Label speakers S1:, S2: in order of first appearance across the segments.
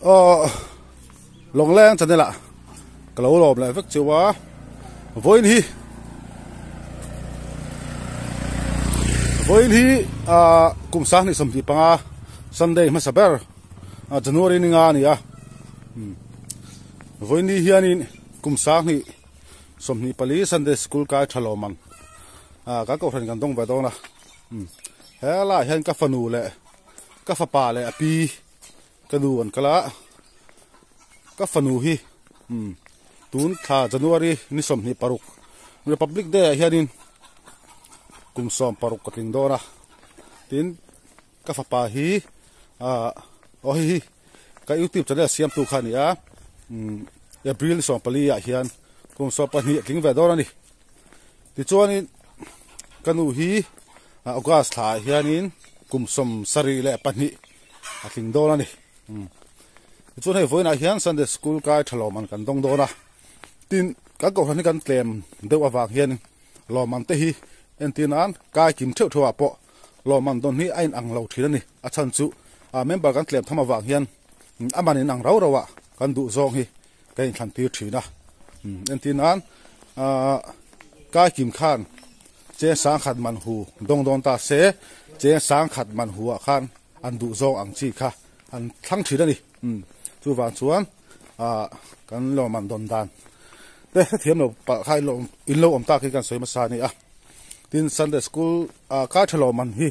S1: Aw Lawngleng channel ah ka lo lawm leh vek cheu a vawiin hi vawiin hi ah kum sanghnih 25 Sunday hmasa ber January ni nga a ni a vawiin ni hianin kum sanghnih 24 Sunday school kai tha lawm ang ah kan kohhran kan dawng ve dawn a helaiah hian ka fanu leh ka fapa leh a pi ka nu an kal a ka fanu hi umm tun thla January ni 26 Republic Day ah hianin kum 16 ka tling dawn a tin ka fapa hi ah aw hei hi ka youtube channel siam tu kha a ni a umm April ni 14 ah hian kum 12 a tling ve dawn a ni tichuanin ka nu hi August thla ah hianin kum 72 a tling dawn a ni tichuan hei vawiinah hian Sunday school kai tha lawm an kan dawng dawn a tin kan kohhran hi kan tlem deuh avang hian lawmman te hi entir nan kai kim theuh theuh ah pawh lawmman dawn hi a inang lo thin a ni a chhan chu ah member kan tlem tham avang hian a man inang rau rau ah kan duh zawng hi ka inthlan tir thin a entir nan ah kai kim khan cheng sangkhat man hu dawng dawn ta se cheng sangkhat man hu ah khan an duh zawng ang chi kha an thlang thin a ni chuvang chuan ah kan lawmman dawn dan te hrethiam lo palh kha in lo awm tak hi kan sawi hmasa a ni a tin Sunday school ah kai tha lawmman hi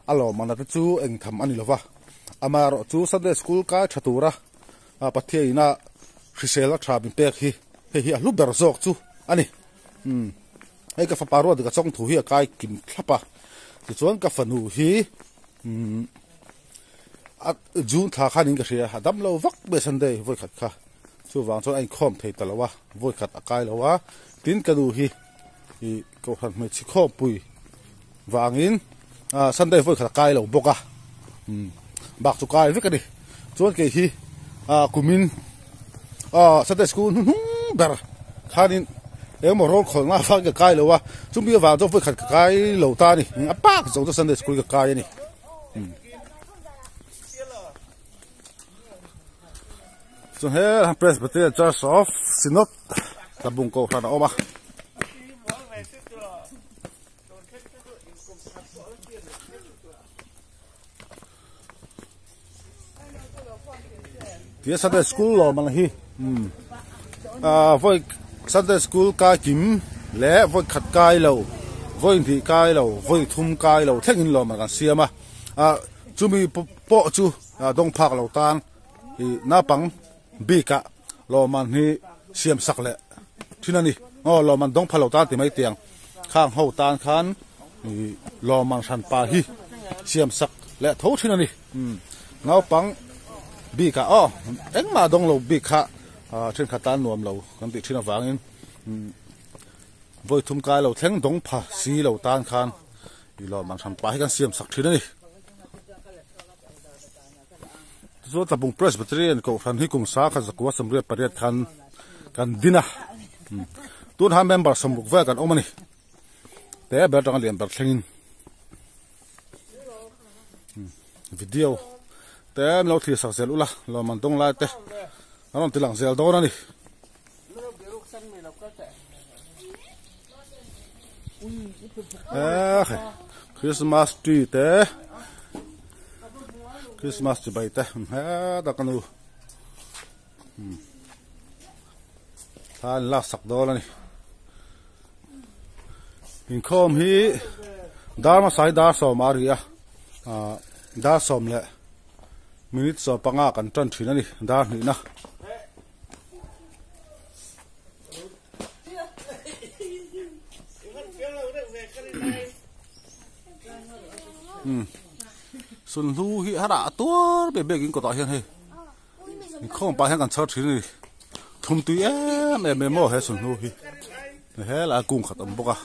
S1: a lawmman te chu eng tham a ni lova amaherawh chu Sunday school kai tha tura ah Pathian ina hrisel a tha min pek hi hei hi a hlu ber zawk chu a ni hei ka fapa ruat ka chawng thu hi a kai kim thlap a tichuan ka fanu hi umm a June thla khanin ka hria a dam lo vak mai Sunday vawi khat kha chuvang chuan a inkhawm thei ta lo a vawi khat a kai lo a tin ka nu hi ih kohhran hmeichhe khawmpui vangin ah Sunday vawi khat a kai lo bawk a umm bak chu kai vek a ni chuan kei hi ah kumin ah Sunday school hnuhnung ber khanin engemaw rawl khawlh na avang ka kai lo a chumi avang chuan vawi khat ka kai lo ta a ni a pak zawng chu Sunday school ka kai a ni chuan he Presbyterian Church of Synod Tlabung kohhran a awm a. Tia Sunday school lawm ang hi ah vawi Sunday school kai kim leh vawi khat kai lo vawi hnih kai lo vawi thum kai lo thleng in lawm ang kan siam a ah chumi pawh chu dawng phak lo tan ih naupang bik ah lawmman hi siam sak leh thin a ni aw lawmman dawng phal lo tan ti mai tiang khang ho tan khan ih lawmman hran pa hi siam sak leh tho thin a ni umm naupang bik ah aw engmah dawng lo bik kha ah thenkhat tan nuam lo kan tih thin avangin umm vawi thum kai lo thleng dawng pha si lo tan khan ih lawmman hran pa hi kan siam sak thin a ni. Tichuan Tlabung Presbyterian Kohhran hi kum sa kha zakua 88 khan kan din a, tun han member 60 vel kan awm a ni. Te ber atanga lian ber thlengin video te min lo thlir sak zel ula lawmman dawng lai te an rawn ti lang zel dawn a ni. Christmas tree te Christmas chibai te heta ka nu thla an lak sak dawn a ni inkhawm hi dar hmasa hi dar 10 a ri a ah dar 10 leh minute 15 kan tan thin a ni dar hnihna. Sunhlu hi a rah tuar ber ber in kawtah hian hei inkhawm pah hian kan chhar thin a ni thum tui em em mai maw he sunhlu hi helaiah kung khat a awm bawk a.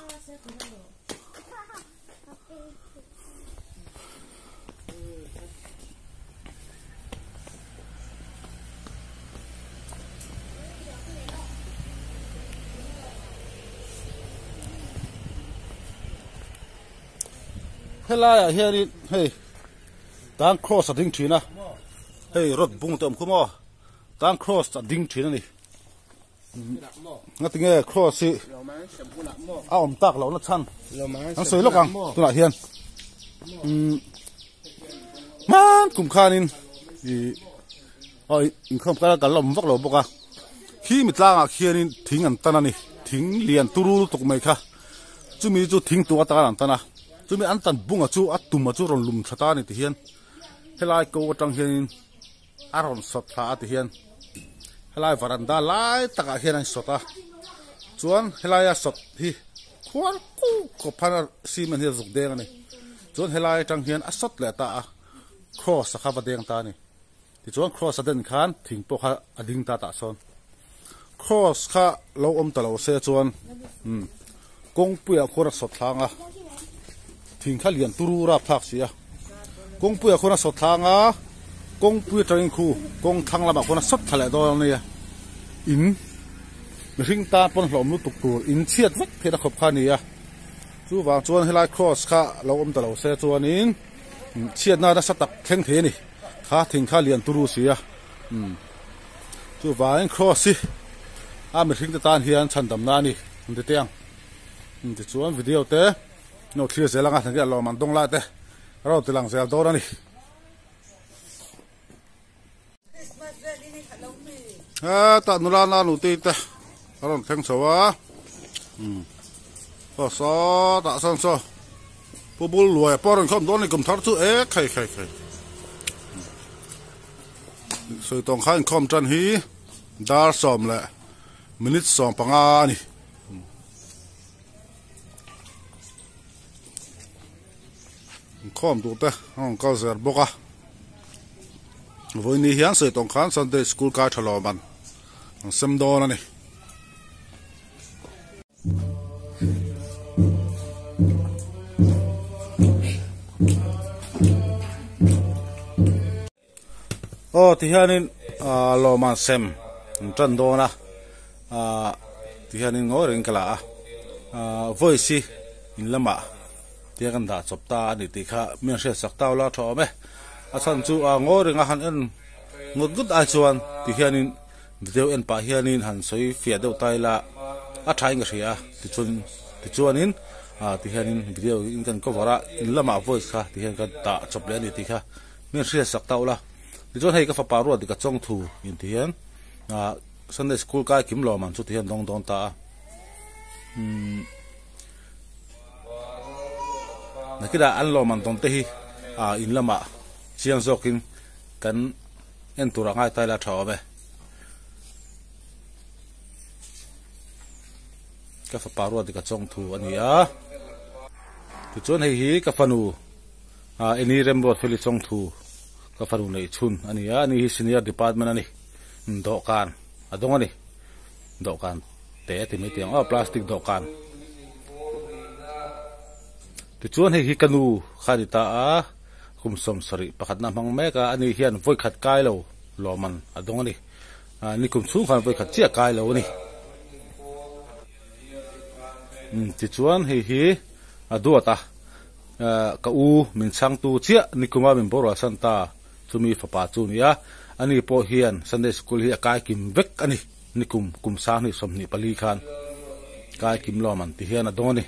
S1: Helaiah hianin hei tan cross a ding thin a. Hei rod bung te awm khu maw tan cross a ding thin a ni. Ngatinge cross hi a awm tak lohna chhan an sawi lawk ang tunah hian umm hman kum khanin ih aw inkhawm kal a kal awm vak lo bawk a khi mi tlangah khianin thing an tan a ni thing lian turu lutuk mai kha chumi chu thing tuk atan an tan a chumi an tan bunga chu a tuma chu rawn lum tha ta a ni ti hian helai ko atang hianin. A rawn sawt thla a ti hian helai varanda lai takah hian a insawt a chuan helaia sawt hi khuar kuk khawp khan a cement hi a zuk deng a ni chuan helai atang hian a sawt leh ta a cross a kha va deng ta a ni tichuan cross a den khan thing pawh kha a ding ta tah sawn cross kha lo awm ta lo se chuan umm kawngpuiah khuan a sawt thlang a thing kha lian turu rapthlak si a kawngpuiah khuan a sawt thlang a kawngpui atangin khu kawng thlang lamah khuan a sawt thla leh dawn a nia in mihring tan pawn hlawm lutuk tur in chhiat vek theihna khawp kha a ni a chuvang chuan helai cross kha lo awm ta lo se chuanin chhiatna nasa tak thleng thei a ni kha thing kha lian turu si a umm chuvangin cross hi a mihring te tan hian chhandamna a ni an ti teh ang tichuan video te no thlir zel anga hna hi a lawm an dawng lai te a rawn ti lang zel dawn a ni. Hetah nula nanu te te a rawn thleng chho a aw sawtah sawn saw pu bul luai pawh a rawn khawm dawn a ni kum thar chu e khai khai khai sawi tawng kha inkhawm tan hi dar sawm leh minute 15 a ni. Inkhawm duh te a rawn kal zel bawk a vawiin hian sawi tawng khan Sunday school kai tha lawm an an sem dawn a ni. Aw tihianin ah lawmah sem an tan dawn a ah tihianin ngawi rengin ka la a ah voice hi in lamah tia kan dah chawp ta a ni tih kha mi an hriat sak tau la tha awm e a chhan chu ah ngawi renga han en ngawt ngawt ai chuan tihianin video en pah hianin han sawi fiah deuh ta ila a tha in ka hria a tichuan tichuanin ah tihianin video in kan cover a in lamah voice kha tihian ka dah chawp leh a ni tih kha. Min hriat sak tauh la. Tichuan hei ka fapa ruat dik a chawng thu in ti hian ah Sunday school kai kim lawm ang chu ti hian dawng dawn ta a. Umm nakina an lawm ang dawn te hi ah in lamah chiang zawkin kan en tur a ngai ta ila tha awm e. Ka fapa ruat dik a chawng thu a ni a. Tichuan hei hi ka fanu. Ah eni Remruat Feli Chawngthu ka fanu neih chhun a ni a, ani hi senior department a ni, dawhkan a dawng a ni, dawhkan te a ti mai tih ang aw plastic dawhkan. Tichuan hei hi ka nu kha a ni ta a, kum 71 na hmang mek a, ani hian vawikhat kai lo lawmman a dawng a ni, ah ni kum chhung khan vawikhat chiah kai lo a ni. Tichuan hei hi a duat a. Ka u min chhangtu chiah nikuma min borual san ta chumi fapa chu a ni a, ani pawh hian Sunday School hi a kai kim vek a ni, nikum kum 2024 khan kai kim lawm an ti hian a dawng a ni.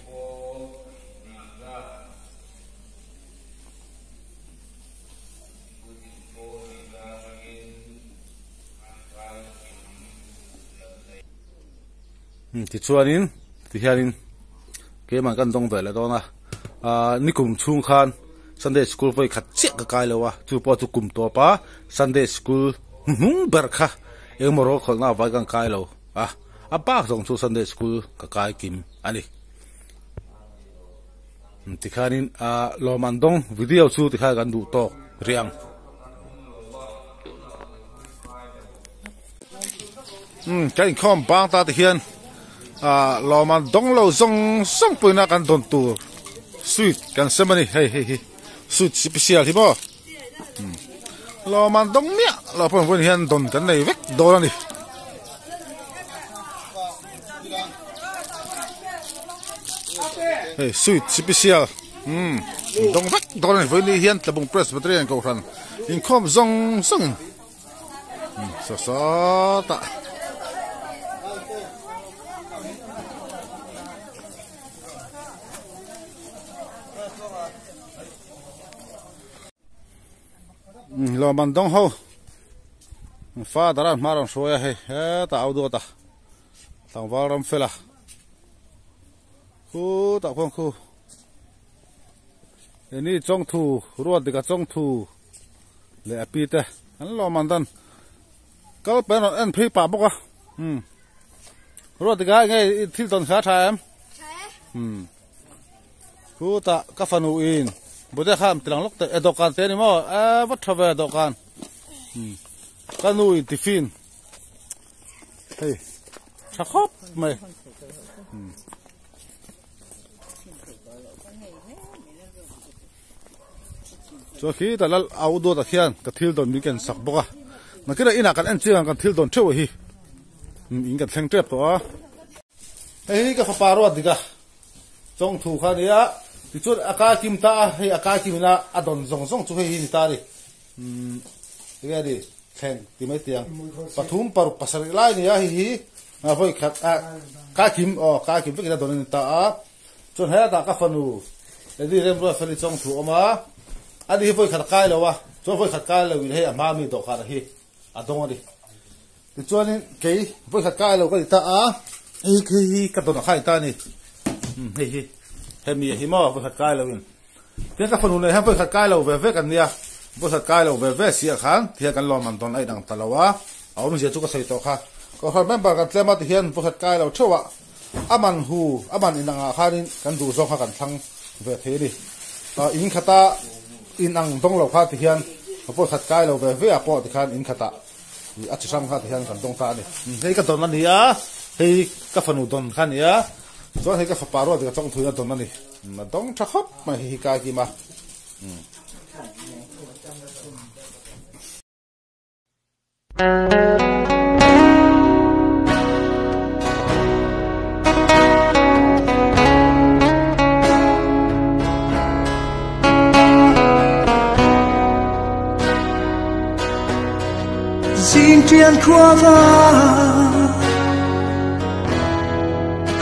S1: Tichuanin tihianin keimah kan dawng ve leh dawn a ahh nikum chhung khan Sunday school vawi khat chiah ka kai lo a chu pawh chu kum tawp a Sunday school hnuhnung ber kha engemaw rawk khawlhna avai kan kai lo a a bak zawng chu Sunday school ka kai kim a ni tikhanin ahh lawmman dawng video chu tikhan kan duh tawk rih ang. Umm ka inkhawm bang ta ti hian ah lawmman dawng lo zawng zawng puina kan dawn tur sweet kan sem a ni hei hei hi sweet special hi maw umm lawmman dawng miah lo pawh vawiin hian dawn kan nei vek dawn a ni. Hei sweet special umm dawng vek dawn a ni vawiin ni hian Tlabung Presbyterian Kohhran inkhawm zawng zawngin. Saw sawtah. Lawmman dawng ho father a hma rawn hruai a hei hetah au duat a tlangval ram fel a khutah khuan khu eni chawngthu ruat dik a chawngthu leh a pi te an lawmman dan kal pen rawn en phei pah bawk a umm ruat dik a enge thil tawn kha a tha em umm. Chutah ka fanu in Bude kha an tilang lawk teh e dawhkan te a ni maw e va tha ve dawhkan ka nu in tiffin hei tha khawp mai chuan khi ta lal au dawt ah khian ka thil dawn min ken sak bawk a nakinah inah kan en chiang ang kan thil dawn theuh hi in kan thleng tep tawh a hei hi ka fapa ruat dik a. Chawng thu kha a nia, tichuan a kai kim ta a, hei a kai kim ina a dawn zawng zawng chu hei hi ni ta a ni. Umm enge a ni thleng ti mai tiang pathum paruk pasarih lai a ni a, hei hi vawi khat a kai kim aw kai kim vek ina dawn a ni ta a, chuan hetah ka fanu Lady Remruatfeli chawng thu a awm a, ani hi vawi khat a kai lo a, chuan vawi khat kai lo in hei a hma mi dawhkan a hi a dawng a ni. Tichuanin kei vawi khat kai lo ka ti ta a, hei hi hi ka dawn a khai ta a ni. Umm hei hi hemi a hi maw vawi khat kai lo in. Tin ka fanu nei hian vawi khat kai lo ve vek an nia, vawi khat kai lo ve ve si ah khan ti hian kan lawm an dawn a inang ta lo a, a awmzia chu ka sawi tawh kha. Kohhran member kan tlem a ti hian vawi khat kai lo theuh a, a man hu a man inang ah khanin kan duh zawng kha kan thlang ve thei a ni. In khata inang dawng lo kha ti hian vawi khat kai lo ve ve ah pawh ti khan in khatah Ih a chi hrang kha ti hian kan dawng ta a ni. Hei ka dawn a ni a, hei ka fanu dawn kha a ni a, chuan hei ka fapa ruat ka chawng thuina dawn a ni. A dawng tha khawp mai hei hi kai kim a.
S2: Zing ṭian khua va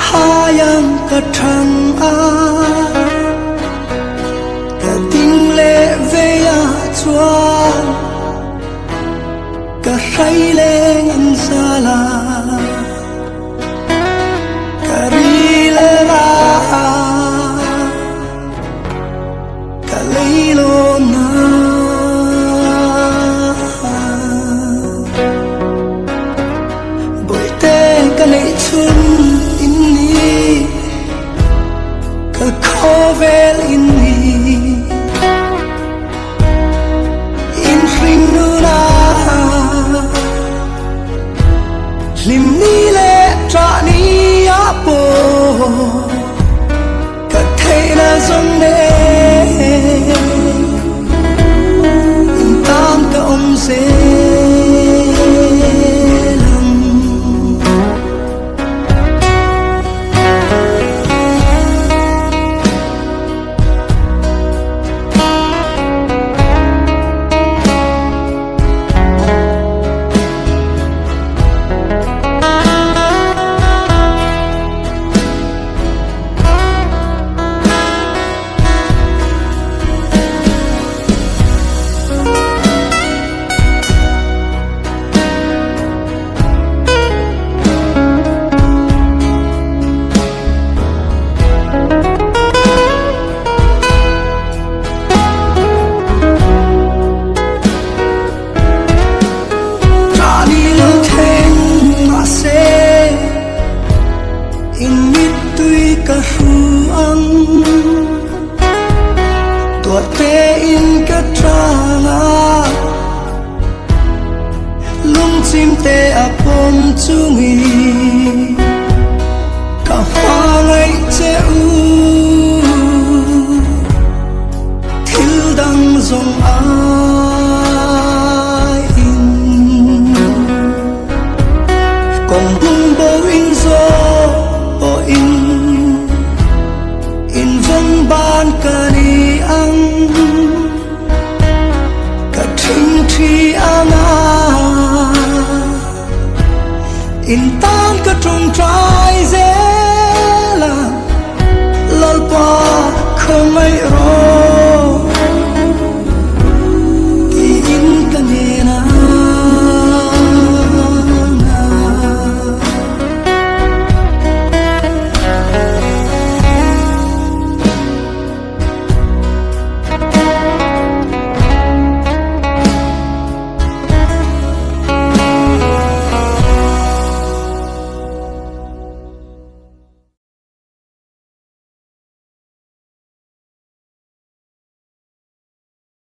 S2: Hayang ka thang a Ka ding leh ve ah chuan Ka hrai leng an zala Ka ril ra Ka leilo na Bawihte ka neih chhun in ni Ka khawvel in ni In hring nuna Hlim ni leh ṭah ni ah pawh Ka theihna zawng nen in tan ka awm zel ang. In mittui ka hru ang Tuar te in ka tang a Lungchim te a pawm chungin Ka hmangaih che u Thil dang zawng aiin Kawng bung bo in zawh pawhin In vawng ban ka ni ang Ka thing thi anga. In ta.